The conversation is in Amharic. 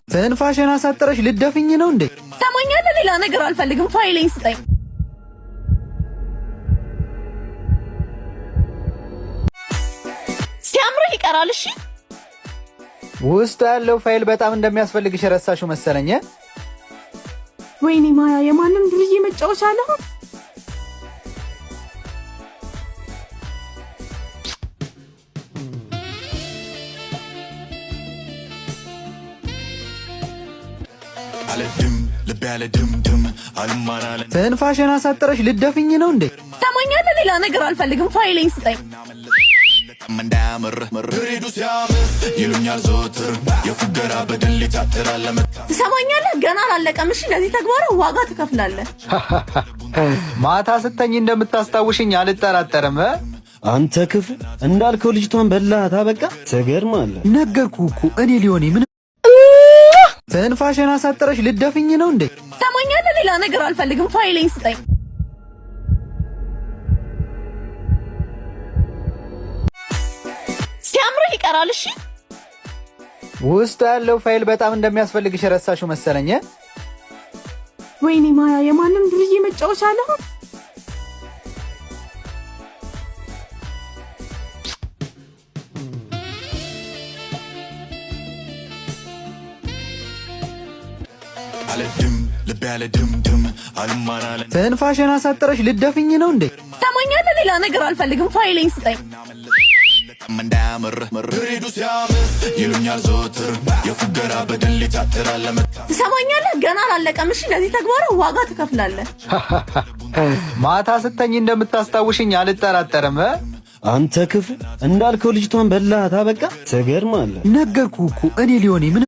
ትንፋሽን አሳጥረሽ ልትደፍኝ ነው እንዴ? ሰማኛለህ? ሌላ ነገር አልፈልግም። ፋይሌን ስጠኝ። ሲያምርህ ይቀራል። እሺ። ውስጡ ያለው ፋይል በጣም እንደሚያስፈልግሽ ረሳሽው መሰለኝ። ወይኔ ማያ፣ የማንም ዱርዬ መጫወቻ አለሁ። አለድም ልቤ አለድም ድም አልማራለ። ትንፋሽን አሳጥረሽ ልትደፍኝ ነው እንዴ? ሰማኛለህ? ሌላ ነገር አልፈልግም። ፋይሌን ስጠኝ። እንዳያምር ድሬዱ ሲያምር ይሉኛል ዘወትር የፉገራ በድል ይታትራል ለመታ። ትሰማኛለህ? ገና አላለቀም። እሺ፣ ለዚህ ተግባር ዋጋ ትከፍላለህ። ማታ ስተኝ እንደምታስታውሽኝ አልጠራጠርም። አንተ ክፉ፣ እንዳልከው ልጅቷን በላሃታ። በቃ ትገርማለህ። ነገርኩ እኮ እኔ ሊሆን ምን ትንፋሽን አሳጥረሽ ልትደፍኝ ነው እንዴ? ሰማኛለህ? ሌላ ነገር አልፈልግም። ፋይሌን ስጠኝ። ሲያምርህ ይቀራል። እሺ። ውስጡ ያለው ፋይል በጣም እንደሚያስፈልግሽ ረሳሽው መሰለኝ። ወይኔ ማያ፣ የማንም ዱርዬ መጫወቻ አለሁ። አለድም ልቤ አለድም ድም አልማራለ። ትንፋሽን አሳጥረሽ ልትደፍኝ ነው እንዴ? ሰማኛለህ? ሌላ ነገር አልፈልግም። ፋይሌን ስጠኝ። እንዳያምር ድሬዱ ሲያምር ይሉኛል ዘወትር የፉገራ በድል ይታትራል ለመታ። ትሰማኛለህ? ገና አላለቀም። እሺ፣ ለዚህ ተግባር ዋጋ ትከፍላለህ። ማታ ስተኝ እንደምታስታውሽኝ አልጠራጠርም። አንተ ክፉ፣ እንዳልከው ልጅቷን በላሃታ። በቃ ትገርማለህ። ነገርኩ እኮ እኔ ሊሆን ምን